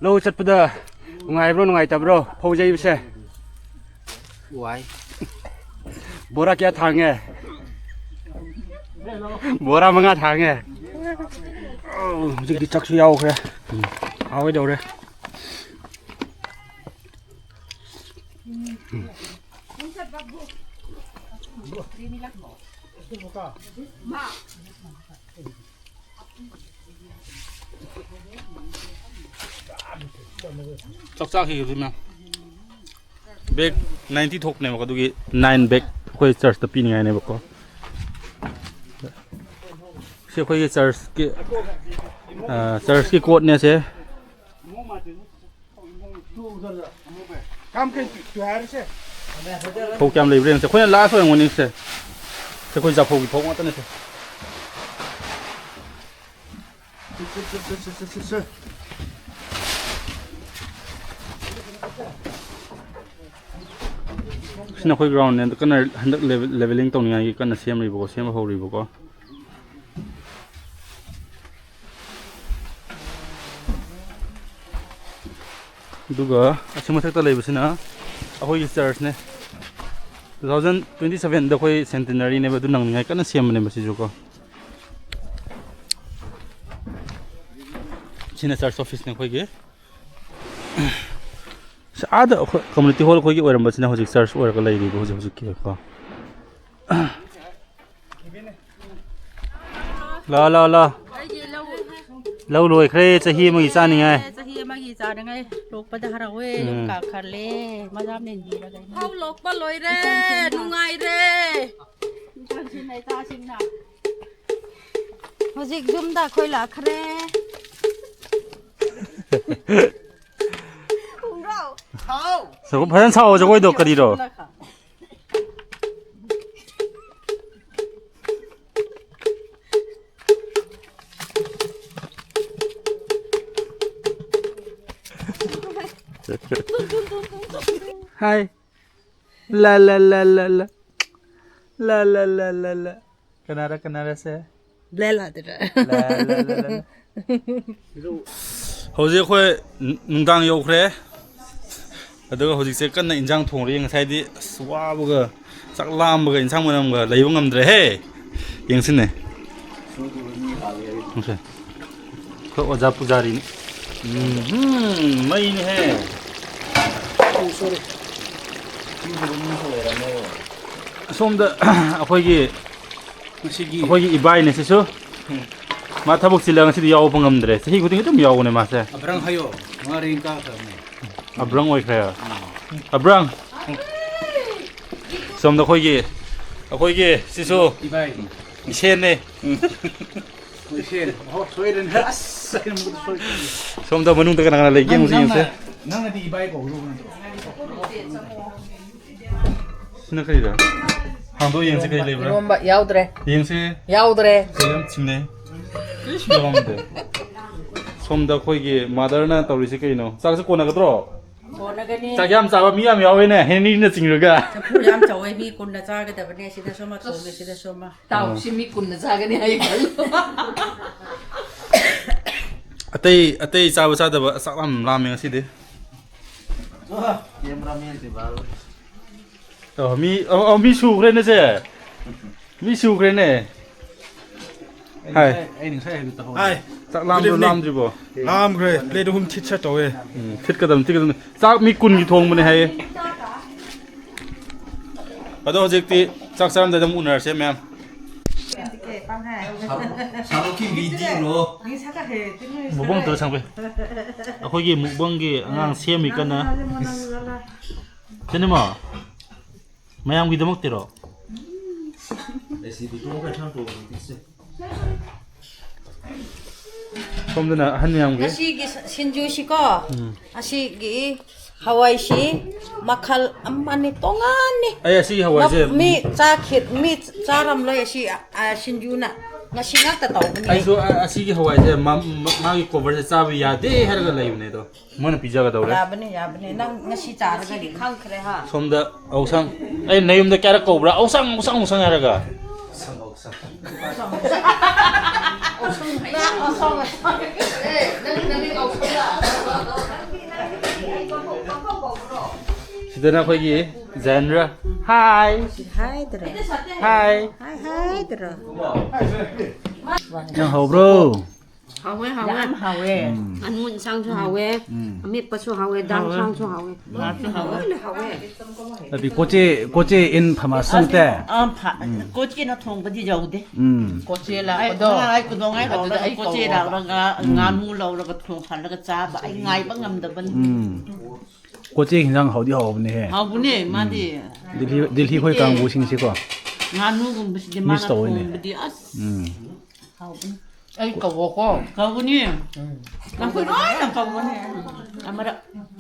ꯂꯧ ꯆꯠꯄꯗ ꯅꯨꯡꯉꯥꯏꯕ꯭ꯔꯣ, ꯅꯨꯡꯉꯥꯏꯇꯕ꯭ꯔꯣ, ꯐꯧ ꯌꯩꯕꯁꯦ? ꯋꯥꯏ꯫ ꯕꯣꯔꯥ ꯀꯌꯥ ꯊꯥꯡꯉꯦ? ꯕꯣꯔꯥ ꯃꯉꯥ ꯊꯥꯡꯉꯦ꯫ ꯑꯧ, ꯍꯧꯖꯤꯛꯇꯤ ꯆꯥꯛꯁꯨ ꯌꯥꯎꯈ꯭ꯔꯦ꯫ ꯎꯝ, ꯍꯥꯎꯒꯗꯧꯔꯦ꯫ ꯆꯥꯛ ꯆꯥꯈꯤꯒꯗꯣꯏ ꯃꯌꯥꯝ꯫ ꯕꯦꯛ ꯅꯥꯏꯟꯇꯤ ꯊꯣꯛꯄꯅꯦꯕꯀꯣ, ꯑꯗꯨꯒꯤ ꯅꯥꯏꯟ ꯕꯦꯛ ꯑꯩꯈꯣꯏ ꯆꯔꯆꯇ ꯄꯤꯅꯤꯡꯉꯥꯏꯅꯦꯕꯀꯣ꯫ ꯁꯤ ꯑꯩꯈꯣꯏꯒꯤ ꯆꯔꯆꯀꯤ, ꯑ, ꯆꯔꯆꯀꯤ ꯀꯣꯠꯅꯦ ꯁꯦ꯫ ꯐꯧ ꯀꯌꯥꯝ ꯂꯩꯕ꯭ꯔꯥ ꯌꯦꯡꯁꯦ꯫ ꯑꯩꯈꯣꯏꯅ ꯂꯥꯁ ꯑꯣꯏꯔꯝꯒꯅꯤ ꯁꯦ꯫ ꯁꯦ, ꯑꯩꯈꯣꯏ ꯖꯐꯧꯒꯤ ꯐꯧ ꯉꯥꯛꯇꯅꯦ ꯁꯦ꯫ ꯁꯤꯅ ꯑꯩꯈꯣꯏ ꯒ꯭ꯔꯥꯎꯟꯅꯦ꯫ ꯍꯟꯗꯛ ꯀꯟꯅ, ꯍꯟꯗꯛ ꯂꯦꯚꯦ-, ꯂꯦꯚꯦꯂꯤꯡ ꯇꯧꯅꯤꯡꯉꯥꯏꯒꯤ ꯀꯟꯅ ꯁꯦꯝꯔꯤꯕꯀꯣ, ꯁꯦꯝꯕ ꯍꯧꯔꯤꯕꯀꯣ꯫ ꯑꯗꯨꯒ ꯑꯁꯤ ꯃꯊꯛꯇ ꯂꯩꯕꯁꯤꯅ ꯑꯩꯈꯣꯏꯒꯤ ꯆꯔꯆꯅꯦ꯫ Two thousand twenty sevenꯗ ꯑꯩꯈꯣꯏ ꯁꯦꯟꯇꯦꯅꯔꯤꯅꯦꯕ, ꯑꯗꯨ ꯅꯪꯅꯤꯡꯉꯥꯏ ꯀꯟꯅ ꯁꯦꯝꯕꯅꯦꯕ ꯁꯤꯁꯨꯀꯣ꯫ ꯁꯤꯅ ꯆꯔꯆ ꯑꯣꯐꯤꯁꯅꯦ ꯑꯩꯈꯣꯏꯒꯤ꯫ ꯑꯁ, ꯑꯥꯗ ꯑꯩꯈꯣꯏ ꯀꯝꯃ꯭ꯌꯨꯅꯤꯇꯤ ꯍꯣꯜ ꯑꯩꯈꯣꯏꯒꯤ ꯑꯣꯏꯔꯝꯕꯁꯤꯅ ꯍꯧꯖꯤꯛ ꯆꯔꯆ ꯑꯣꯏꯔꯒ ꯂꯩꯔꯤꯕ ꯍꯧꯖꯤꯛ ꯍꯧꯖꯤꯛꯀꯤꯀꯣ꯫ ꯂꯥ, ꯂꯥ, ꯂꯥ꯫ ꯑꯩꯒꯤ ꯂꯧ ꯂꯧ ꯂꯣꯏꯈ꯭ꯔꯦ, ꯆꯍꯤ ꯑꯃꯒꯤ ꯆꯥꯅꯤꯡꯉꯥꯏ꯫ ꯆꯍꯤ ꯑꯃꯒꯤ ꯆꯥꯅꯤꯡꯉꯥꯏ ꯂꯣꯛꯄꯗ ꯍꯔꯥꯎꯋꯦ꯫ ꯌꯨꯝ ꯎꯝ꯫ ꯀꯥꯈꯠꯂꯦ꯫ ꯃꯖꯥ ꯃꯦꯟꯕꯤꯔꯒ ꯏꯃꯥ꯫ ꯐꯧ ꯂꯣꯛꯄ ꯂꯣꯏꯔꯦ, ꯏꯆꯥꯁꯤꯡꯅ꯫ ꯅꯨꯡꯉꯥꯏꯔꯦ꯫ ꯏꯆꯥꯁꯤꯡꯅ, ꯏꯆꯥꯁꯤꯡꯅ꯫ ꯍꯧꯖꯤꯛ ꯌꯨꯝꯗ ꯑꯩꯈꯣꯏ ꯂꯥꯛꯈ꯭ꯔꯦ꯫ ꯈꯣꯡꯒ꯭ꯔꯥꯎ꯫ ꯁꯒꯣꯜ ꯐꯖꯅ ꯁꯥꯎꯑꯣ, ꯖꯒꯣꯏꯗꯣ ꯀꯔꯤꯔꯣ? ꯍꯥꯏ꯫ ꯂꯥ ꯂꯥ ꯂꯥ ꯂꯥ ꯂꯥ꯫ ꯂꯥ ꯂꯥ ꯂꯥ ꯂꯥ ꯂꯥ꯫ ꯀꯅꯥꯔ ꯀꯅꯥꯔ ꯁꯦ? ꯂꯥ ꯂꯥ ꯗꯔ꯫ ꯂꯥ ꯂꯥ ꯂꯥ ꯂꯥ꯫ ꯍꯧꯖꯤꯛ ꯑꯩꯈꯣꯏ ꯅꯨꯡꯗꯥꯡ ꯌꯧꯈ꯭ꯔꯦ꯫ ꯑꯗꯨꯒ ꯍꯧꯖꯤꯛꯁꯦ ꯀꯟꯅ ꯏꯟꯖꯥꯡ ꯊꯣꯡꯔꯤ꯫ ꯉꯁꯥꯏꯗꯤ ꯑꯁ ꯋꯥꯕꯒ ꯆꯥꯛ ꯂꯥꯝꯕꯒ ꯏꯟꯁꯥꯡ ꯃꯅꯝꯒ ꯂꯩꯕ ꯉꯝꯗ꯭ꯔꯦꯍꯦ꯫ ꯌꯦꯡꯁꯤꯅꯦ꯫ ꯁꯦ꯫ ꯑꯩꯈꯣꯏ ꯑꯣꯖꯥ ꯄꯨꯖꯥꯔꯤꯅꯤ꯫ ꯎꯝ, ꯃꯩꯅꯦꯍꯦ꯫ ꯑꯁꯣꯝꯗ ꯑꯩꯈꯣꯏꯒꯤ ꯉꯁꯤꯒꯤ ꯑꯩꯈꯣꯏꯒꯤ ꯏꯕꯥꯏꯅꯦ ꯁꯤꯁꯨ꯫ ꯃꯥ ꯊꯕꯛ ꯆꯤꯜꯂꯒ ꯉꯁꯤꯗꯤ ꯌꯥꯎꯕ ꯉꯝꯗ꯭ꯔꯦ꯫ ꯆꯍꯤ ꯈꯨꯗꯤꯡꯒꯤ ꯑꯗꯨꯝ ꯌꯥꯎꯕꯅꯦ ꯃꯥꯁꯦ꯫ ꯑꯕ꯭ꯔꯪ ꯍꯥꯏꯌꯣ꯫ ꯃꯥ ꯔꯦꯡ ꯀꯥꯈ꯭ꯔꯕꯅꯦ꯫ ꯑꯕ꯭ꯔꯪ ꯑꯣꯏꯈ꯭ꯔꯦ꯫ ꯑꯕ꯭ꯔꯪ꯫ ꯁꯣꯝꯗ ꯑꯩꯈꯣꯏꯒꯤ ꯑꯩꯈꯣꯏꯒꯤ ꯁꯤꯁꯨ ꯏꯕꯥꯏ꯫ ꯏꯁꯦꯟꯅꯦ꯫ ꯏꯁꯦꯟ꯫ ꯑꯣ, ꯁꯣꯏꯔꯦꯅꯦ꯫ ꯑꯁ, ꯑꯩꯅ ꯑꯃꯨꯛ ꯁꯣꯏꯈ꯭ꯔꯦꯅꯦ꯫ ꯁꯣꯝꯗ ꯃꯅꯨꯡꯗ ꯀꯅꯥ ꯀꯅꯥ ꯂꯩꯒꯦ ꯅꯪ, ꯑꯃꯨꯛ ꯌꯦꯡꯁꯦ꯫ ꯅꯪꯅ, ꯅꯪꯅꯗꯤ ꯏꯕꯥꯏ ꯀꯧꯒꯗꯧꯕ ꯅꯠꯇ꯭ꯔꯣ? ꯁꯤꯅ ꯀꯔꯤꯔ? ꯍꯥꯡꯗꯣꯛ ꯌꯦꯡꯁꯤ ꯀꯔꯤ ꯂꯩꯕ꯭ꯔꯥ? ꯏꯔꯣꯝꯕ ꯌꯥꯎꯗ꯭ꯔꯦ꯫ ꯌꯦꯡꯁꯤ꯫ ꯌꯥꯎꯗ꯭ꯔꯦ꯫ ꯀꯩ ꯌꯥꯝ ꯆꯤꯡꯅꯩ꯫ ꯀꯔꯤꯁꯨ ꯌꯥꯎꯔꯝꯗꯦ꯫ ꯁꯣꯝꯗ ꯑꯩꯈꯣꯏꯒꯤ ꯃꯥꯗꯔꯅ ꯇꯧꯔꯤꯁꯤ ꯀꯩꯅꯣ? ꯆꯥꯛꯁꯤ ꯀꯣꯟꯅꯒꯗ꯭ꯔꯣ? ꯀꯣꯟꯅꯒꯅꯤ꯫ ꯆꯥꯛ ꯌꯥꯝ ꯆꯥꯕ ꯃꯤ ꯌꯥꯝ ꯌꯥꯎꯋꯦꯅꯦ, ꯍꯦꯅꯔꯤꯅ ꯆꯤꯡꯉꯒ꯫ ꯆꯐꯨ ꯌꯥꯝ ꯆꯥꯎꯋꯦ, ꯃꯤ ꯀꯨꯟꯅ ꯆꯥꯒꯗꯕꯅꯦ꯫ ꯁꯤꯗꯁꯨ ꯑꯃ ꯊꯣꯡꯉꯦ, ꯁꯤꯗꯁꯨ ꯑꯃ꯫ ꯇꯥꯎ, ꯑꯥ꯫ ꯁꯤ ꯃꯤ ꯀꯨꯟꯅ ꯆꯥꯒꯅꯤ ꯍꯥꯏ ꯈꯜꯂꯣ꯫ ꯑꯇꯩ, ꯑꯇꯩ ꯆꯥꯕ ꯆꯥꯗꯕ ꯆꯥꯛ ꯌꯥꯝ ꯂꯥꯝꯃꯦ ꯉꯁꯤꯗꯤ꯫ ꯑꯣ, ꯃꯤ, ꯑꯣ, ꯑꯣ, ꯃꯤ ꯁꯨꯈ꯭ꯔꯦꯅꯦ ꯁꯦ꯫ ꯃꯤ ꯁꯨꯈ꯭ꯔꯦꯅꯦ꯫ ꯍꯥꯏ꯫ ꯑꯩ ꯉꯁꯥꯏ ꯍꯥꯏꯕꯗꯣ ꯇꯧꯍꯧꯗ꯭ꯔꯦ꯫ ꯍꯥꯏ꯫ ꯆꯥꯛ ꯂꯥꯝꯕ꯭ꯔꯣ, Good evening꯫ ꯂꯥꯝꯗ꯭ꯔꯤꯕꯣ? ꯂꯥꯝꯈ꯭ꯔꯦ꯫ Plate ꯑꯍꯨꯝ ꯊꯤꯠ ꯁꯦꯠ ꯇꯧꯋꯦ꯫ ꯎꯝ, ꯊꯤꯠꯀꯗꯕꯅꯤ, ꯊꯤꯠꯀꯗꯕꯅꯤ꯫ ꯆꯥꯛ ꯃꯤ ꯀꯨꯟꯒꯤ ꯊꯣꯡꯕꯅꯦ ꯍꯥꯏꯌꯦ꯫ ꯑꯗꯣ ꯍꯧꯖꯤꯛꯇꯤ ꯆꯥꯛ ꯆꯥꯔꯝꯗꯥꯏꯗ ꯑꯃꯨꯛ ꯎꯅꯔꯁꯦ ꯃꯌꯥꯝ꯫ ꯁꯥꯔꯨꯛꯀꯤ ꯚꯤꯗꯤꯑꯣ꯫ ꯃꯨꯛꯕꯥꯡ ꯇꯧꯔ ꯁꯪꯕ꯫ ꯑꯩꯈꯣꯏꯒꯤ ꯃꯨꯛꯕꯥꯡꯒꯤ ꯑꯉꯥꯡ ꯁꯦꯝꯃꯤ ꯀꯟꯅ꯫ ꯁꯤꯅꯦꯃꯥ꯫ ꯃꯌꯥꯝꯒꯤꯗꯃꯛꯇꯤꯔꯣ? ꯁꯣꯝꯗꯅ ꯑꯍꯟ ꯃꯌꯥꯝꯒꯤ꯫ ꯉꯁꯤꯒꯤ ꯁ-, ꯁꯤꯡꯖꯨꯁꯤꯀꯣ, ꯎꯝ꯫ ꯑꯁꯤꯒꯤ ꯍꯋꯥꯏꯁꯤ ꯃꯈꯜ ꯑꯃꯅꯤ, ꯇꯣꯉꯥꯟꯅꯤ꯫ ꯑꯩ ꯑꯁꯤꯒꯤ ꯍꯋꯥꯏꯁꯦ ꯃ-, ꯃꯤ ꯆꯥꯈꯤ-, ꯃꯤ ꯆꯥꯔꯝꯂꯣꯏ ꯑꯁꯤ, ꯑ, ꯁꯤꯡꯖꯨꯅ꯫ ꯉꯁꯤ ꯉꯥꯛꯇ ꯇꯧꯕꯅꯦ꯫ ꯑꯩꯁꯨ ꯑ-, ꯑꯁꯤꯒꯤ ꯍꯋꯥꯏꯁꯦ ꯃꯥ-, ꯃꯥ-, ꯃꯥꯒꯤ coverꯁꯦ ꯆꯥꯕ ꯌꯥꯗꯦ ꯍꯥꯏꯔꯒ ꯂꯩꯕꯅꯦ ꯑꯗꯣ꯫ ꯃꯣꯏꯅ ꯄꯤꯖꯒꯗꯧꯔꯦ꯫ ꯌꯥꯕꯅꯦ, ꯌꯥꯕꯅꯦ꯫ ꯅꯪ ꯉꯁꯤ ꯆꯥꯔꯒꯗꯤ ꯈꯪꯈ꯭ꯔꯦ ꯍꯥ꯫ ꯁꯣꯝꯗ ꯑꯧꯁꯪ꯫ ꯑꯩ ꯅꯌꯨꯝꯗ ꯀꯌꯥꯔꯛ ꯀꯧꯕ꯭ꯔꯥ? "ꯑꯧꯁꯪ, ꯑꯧꯁꯪ, ꯑꯧꯁꯪ" ꯍꯥꯏꯔꯒ꯫ ꯁꯤꯗꯅ ꯑꯩꯈꯣꯏꯒꯤ ꯖꯌꯦꯟꯗ꯭ꯔ꯫ ꯍꯥꯏ꯫ ꯍꯥꯏꯗ꯭ꯔꯣ? ꯍꯥꯏ꯫ ꯍꯥꯏ, ꯍꯥꯏꯗ꯭ꯔꯣ? ꯌꯥꯝ ꯍꯥꯎꯕ꯭ꯔꯣ? ꯍꯥꯎꯋꯦ, ꯍꯥꯎꯋꯦ꯫ ꯌꯥꯝ ꯍꯥꯎꯋꯦ꯫ ꯎꯝ꯫ ꯉꯥꯅꯨ ꯏꯟꯁꯥꯡꯁꯨ ꯍꯥꯎꯋꯦ, ꯎꯝ꯫ ꯑꯃꯦꯠꯄꯁꯨ ꯍꯥꯎꯋꯦ, ꯗꯥꯜ ꯏꯟꯁꯥꯡꯁꯨ ꯍꯥꯎꯋꯦ꯫ ꯉꯥꯁꯨ ꯍꯥꯎꯋꯦ꯫ ꯂꯣꯏꯅ ꯍꯥꯎꯋꯦ꯫ ꯑꯗꯨꯗꯤ ꯀꯣꯆꯦ, ꯀꯣꯆꯦ ꯏꯟ ꯐꯃꯥꯁ ꯅꯠꯇꯦ? ꯑꯥ, ꯐ-, ꯎꯝ꯫ ꯀꯣꯆꯦꯅ ꯊꯣꯡꯕꯗꯤ ꯌꯧꯗꯦ꯫ ꯎꯝ꯫ ꯀꯣꯆꯦ ꯑꯩ ꯂꯥꯛꯄꯗꯣ ꯉꯔꯥꯡ ꯑꯩ ꯀꯣꯗꯣꯡꯉꯥꯏ ꯑꯗꯨꯗ ꯂꯧꯔꯒ ꯑꯩ ꯀꯣꯆꯦ ꯀꯧꯔꯕ꯫ ꯂꯥꯛꯂꯒ ꯎꯝ꯫ ꯉꯥꯅꯨ ꯂꯧꯔꯒ ꯊꯣꯡꯍꯜꯂꯒ ꯆꯥꯕ ꯑꯩ ꯉꯥꯏꯕ ꯉꯝꯗꯕꯅꯤ꯫ ꯎꯝ꯫ ꯀꯣꯆꯦ ꯍꯤꯟꯖꯥꯡ ꯍꯥꯎꯗꯤ ꯍꯥꯎꯕꯅꯦꯍꯦ꯫ ꯍꯥꯎꯕꯅꯦ, ꯎꯝ꯫ ꯃꯥꯗꯤ꯫ ꯗꯤꯜꯍꯤ, ꯗꯤꯜꯍꯤ ꯈꯣꯏ ꯀꯥꯡꯕꯨꯁꯤꯡꯁꯦꯀꯣ꯫ ꯉꯥꯅꯨꯒꯨꯝꯕꯁꯤꯗꯤ miss ꯃꯥꯅ ꯇꯧꯋꯤꯅꯦ꯫ ꯊꯣꯡꯕꯗꯤ ꯑꯁ꯫ ꯎꯝ꯫ ꯍꯥꯎꯕꯅꯤ꯫ ꯑꯩ ꯀꯧꯋꯣꯀꯣ꯫ ꯀꯧꯒꯅꯤ꯫ ꯎꯝ꯫ ꯅꯈꯣꯏ ꯂꯣꯏꯅ ꯀꯧꯒꯅꯤ꯫ ꯑꯃꯔꯛ꯫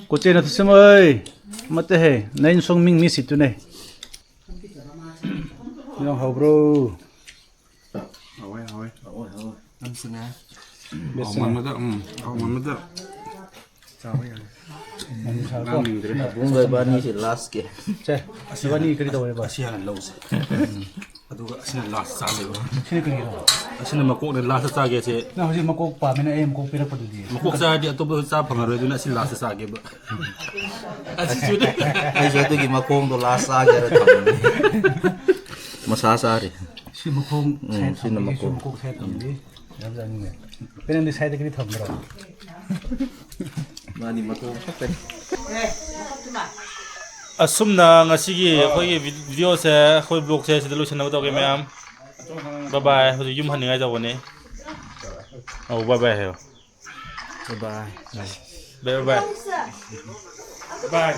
ꯀꯣꯆꯦꯅ ꯊꯨꯁꯤꯃ ꯑꯩ꯫ ꯃꯠꯇꯦ ꯍꯦ꯫ ꯅꯩꯅ ꯁꯣꯡ ꯃꯤꯡ ꯃꯤ ꯁꯤꯠꯇꯨꯅꯦ꯫ ꯌꯥꯝ ꯍꯥꯎꯕ꯭ꯔꯣ? ꯍꯥꯎꯋꯦ, ꯍꯥꯎꯋꯦ꯫ ꯍꯥꯎꯋꯦ, ꯍꯥꯎꯋꯦ꯫ ꯅꯪꯁꯨꯅꯦ꯫ ꯕꯦꯁꯅꯦ꯫ ꯍꯥꯎꯃꯟꯕꯗ, ꯎꯝ, ꯍꯥꯎꯃꯟꯕꯗ꯫ ꯆꯥꯕ ꯌꯥꯔꯦ꯫ ꯃꯅꯤ ꯁꯥꯔꯀꯣ꯫ ꯉꯥꯡꯅꯤꯡꯗ꯭ꯔꯦ꯫ ꯏꯕꯨꯡꯒ ꯏꯕꯥꯅꯤꯁꯦ lastꯀꯤ꯫ ꯁꯦ, ꯏꯕꯥꯅꯤ ꯀꯔꯤ ꯇꯧꯋꯦꯕ? ꯑꯁꯤ ꯍꯥꯟꯅ ꯂꯧꯁꯦ꯫ ꯑꯗꯨꯒ ꯑꯁꯤꯅ last ꯆꯥꯁꯦꯕ꯫ ꯁꯤꯅ ꯀꯔꯤꯒꯤꯅꯣ? ꯑꯁꯤꯅ ꯃꯀꯣꯛꯅꯦ, last ꯆꯥꯒꯦꯁꯦ꯫ ꯅꯪ ꯍꯧꯖꯤꯛ ꯃꯀꯣꯛ ꯄꯥꯝꯃꯤꯅ ꯑꯩ ꯃꯀꯣꯛ ꯄꯤꯔꯛꯄꯗꯨꯗꯤ꯫ ꯃꯀꯣꯛ ꯆꯥꯔꯗꯤ ꯑꯇꯣꯞꯄ ꯆꯥ ꯐꯪꯉꯔꯣꯏ, ꯑꯗꯨꯅ ꯑꯁꯤ last ꯆꯥꯒꯦꯕ꯫ ꯑꯁꯤꯁꯨ ꯑꯩꯁꯨ ꯑꯗꯨꯒꯤ ꯃꯈꯣꯡꯗꯣ last ꯆꯥꯒꯦꯔ ꯊꯝꯕꯅꯦ꯫ ꯃꯁꯥ ꯆꯥꯔꯤ꯫ ꯁꯤ ꯃꯈꯣꯡ ꯎꯝ, side ꯁꯤꯅ ꯊꯝꯕꯒꯤ, ꯁꯤ ꯃꯈꯣꯡ꯫ ꯃꯀꯣꯛ side ꯊꯝꯕꯒꯤ꯫ ꯌꯥꯝ ꯆꯥꯅꯤꯡꯉꯦ꯫ ꯀꯩꯅꯣꯗꯤ sideꯇ ꯀꯔꯤ ꯊꯝꯕ꯭ꯔꯣ? ꯃꯥꯗꯤ ꯃꯇꯣꯡ ꯈꯛꯇꯅꯤ꯫ ꯑꯁꯨꯝꯅ ꯉꯁꯤꯒꯤ ꯑꯩꯈꯣꯏꯒꯤ ꯚꯤ-, videoꯁꯦ, ꯑꯩꯈꯣꯏ vlogꯁꯦ ꯁꯤꯗ ꯂꯣꯏꯁꯤꯟꯅꯕ ꯇꯧꯒꯦ ꯃꯌꯥꯝ꯫ Bye bye꯫ ꯍꯧꯖꯤꯛ ꯌꯨꯝ ꯍꯟꯅꯤꯡꯉꯥꯏ ꯇꯧꯕꯅꯤ꯫ ꯑꯧ, bye bye ꯍꯥꯏꯌꯣ꯫ Bye bye꯫ Bye bye꯫ Bye꯫